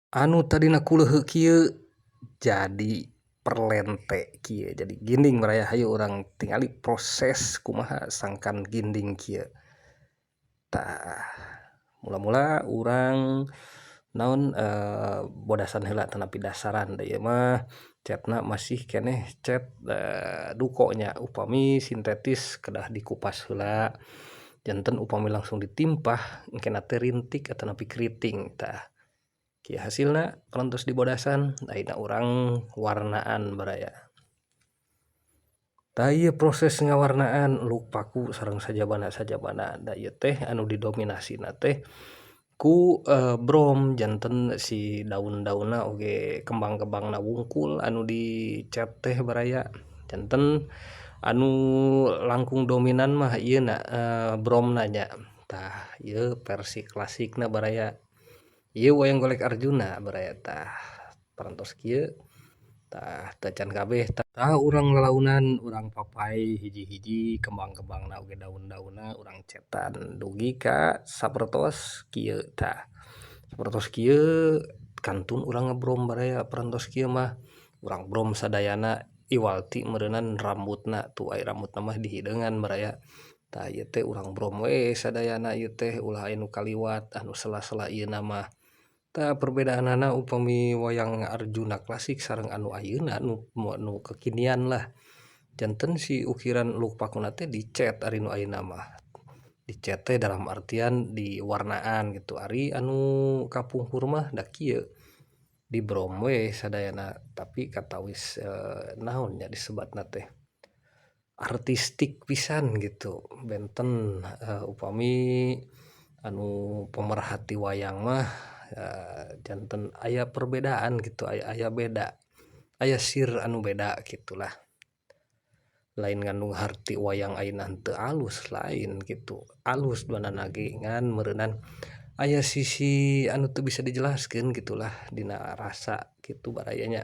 Anu tadina kuleuheuk kieu jadi perlente kieu, jadi ginding baraya. Hayu urang tingali proses kumaha sangkan ginding kieu. Tah, mula-mula urang naon bodasan heula tanapi dasaran da ieu mah catna masih keneh cat duko nya. Upami sintetis kedah dikupas heula, janten upami langsung ditimpah engkena teh rintik atanapi keriting. Tah, kieu hasilna parantos dibodasan. Ayeuna urang warnaan baraya. Tah, ieu proses ngawarnaan luk paku sareng sajabana-sajabana. Da ieu teh anu didominasina teh ku brom, janten si daun-daunna oge kembang-kembangna wungkul anu dicat teh baraya. Janten anu langkung dominan mah ieu na bromna nya. Tah, ieu versi klasikna baraya, ieu wayang golek Arjuna baraya. Tah, parantos kieu. Tah, teu acan kabeh. Tah, urang lalaunan, urang papay hiji-hiji kembang-kembangna oge daun-daunna urang cetan dugi ka sapertos kieu. Tah, sapertos kieu kantun urang ngebrom baraya. Parantos kieu mah urang brom sadayana iwal ti meureunan rambutna tuh, aya rambutna mah dihideungan baraya. Tah, ieu teh urang brom we sadayana, ieu teh ulah aya nu kaliwat anu sela-sela ieu na mah. Tah, perbedaanana upami wayang Arjuna klasik sareng anu ayeuna nu nu kekinian lah, janten si ukiran luk pakuna teh dicet. Ari nu ayeuna mah dicet teh dalam artian diwarnaan gitu, ari anu kapungkur mah da kieu, dibrom we sadayana. Tapi katawis naon nya disebatna teh, artistik pisan gitu. Benten upami anu pemerhati wayang mah janten aya perbedaan gitu, aya aya beda, aya sir anu beda gitulah. Lain ngandung harti wayang ayeuna henteu alus, lain gitu, alus duanana ge, ngan meureunan aya sisi anu teu bisa dijelaskeun gitulah dina rasa kitu baraya nya.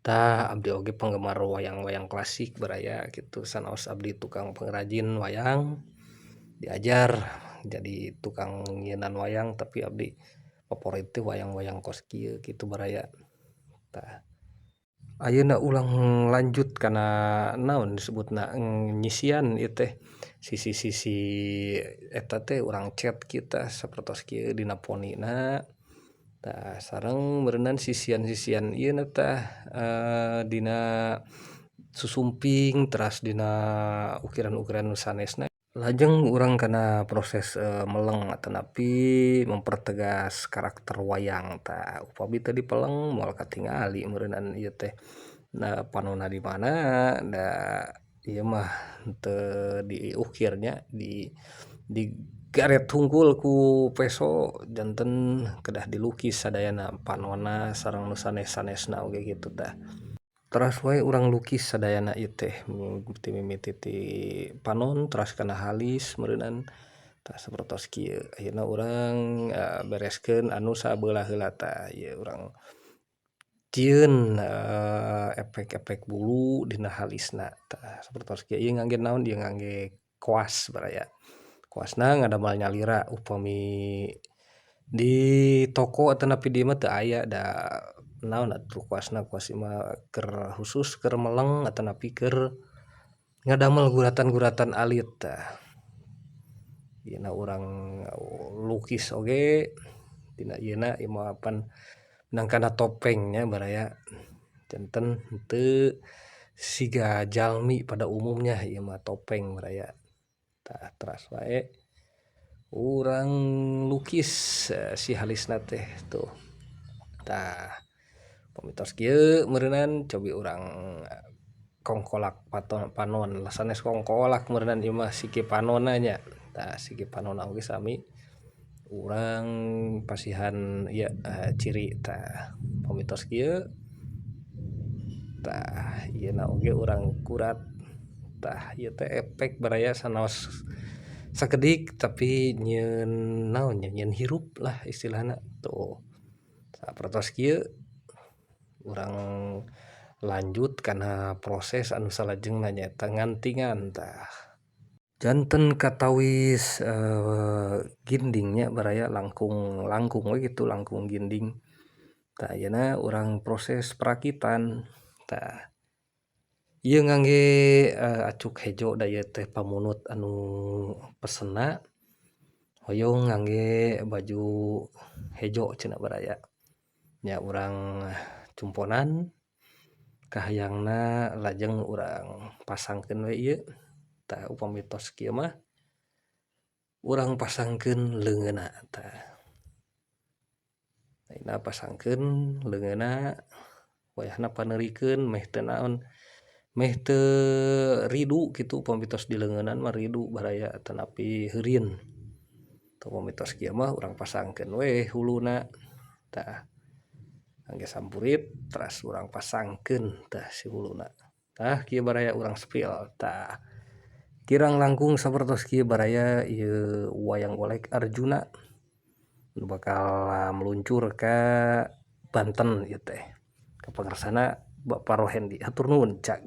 Tah, abdi oge penggemar wayang-wayang klasik baraya gitu. Sanaos abdi tukang pengrajin wayang, diajar jadi tukang nyieunan wayang, tapi abdi favorit teh wayang-wayang kos kieu kitu baraya. Tah, ayeuna ulang lanjut kana naon disebutna, nyisian ieu teh sisi-sisi eta teh urang cet kita sapertos kieu dina ponina. Tah, sareng meureunan sisian-sisian ieu na tah dina susumping, teras dina ukiran-ukiran nu sanesna. Lajeng urang kana proses meleng atanapi mempertegas karakter wayang. Tah, upami teu dipeleng moal katingali meureunan ieu teh na panonna di mana, da ieu mah teu diukir nya, di digaret hungkul ku peso, janten kedah dilukis sadayana panonna sareng nu sanes-sanesna oge kitu. Tah, teras wae urang lukis sadayana ieu teh ti mimiti ti panon teras kana halis meureunan. Tah, sapertos kieu ayeuna urang bereskeun anu sabelah heula. Tah, ieu urang jieun efek-efek bulu dina halisna. Tah, sapertos kieu. Ieu ngangge naon? Ieu ngangge koas baraya. Koasna ngadamel nyalira, upami di toko atanapi di imah teu aya, da naon atuh koasna. Koas ieu mah keur khusus keur meleng atanapi keur ngadamel guratan-guratan alit. Tah, dina urang lukis oge dina ieuna. Ieu mah pan nangkana topeng nya baraya, janten henteu siga jalmi pada umumnya, ieu mah topeng baraya. Tah, teras wae urang lukis si halisna teh tuh. Tah, upami tos kieu meureunan cobi urang kongkolak panon, sanes kongkolak meureunan, ieu mah siki panonna nya. Tah, siki panonna oge sami urang pasihan ieu ciri. Tah, upami tos kieu, tah, ieuna oge urang kurat. Tah, ieu teh efek baraya, sanaos sakedik tapi nyieun naon nya, nyieun hirup lah istilahna tuh. Sapertos kieu urang lanjut kana proses anu salajengna, nyaeta ngantingan. Tah. Janten katawis ginding nya baraya langkung langkung we gitu langkung ginding. Tah ayeuna urang proses perakitan tah ieu ngangge acuk hejo da ieu teh pamunut anu pesenna hoyong ngangge baju hejo cenah baraya nya urang cumponan kahayangna lajeng urang pasangkeun we ieu. Tah upami tos kieu mah urang pasangkeun leungeunna tah. Ayeuna pasangkeun leungeunna wayahna paneurikeun meh teu naon meh teu ridu kitu upami tos dileungeunnan mah ridu baraya atanapi heurin. Tah upami tos kieu mah urang pasangkeun we huluna tah angge sampurit teras urang pasangkeun tah si huluna. Tah kieu baraya urang spill tah kirang langkung sapertos kieu baraya ieu wayang golek Arjuna nu bakal meluncur ka Banten ieu teh. Ka pangarsana Bapak Rohendi hatur nuhun cag.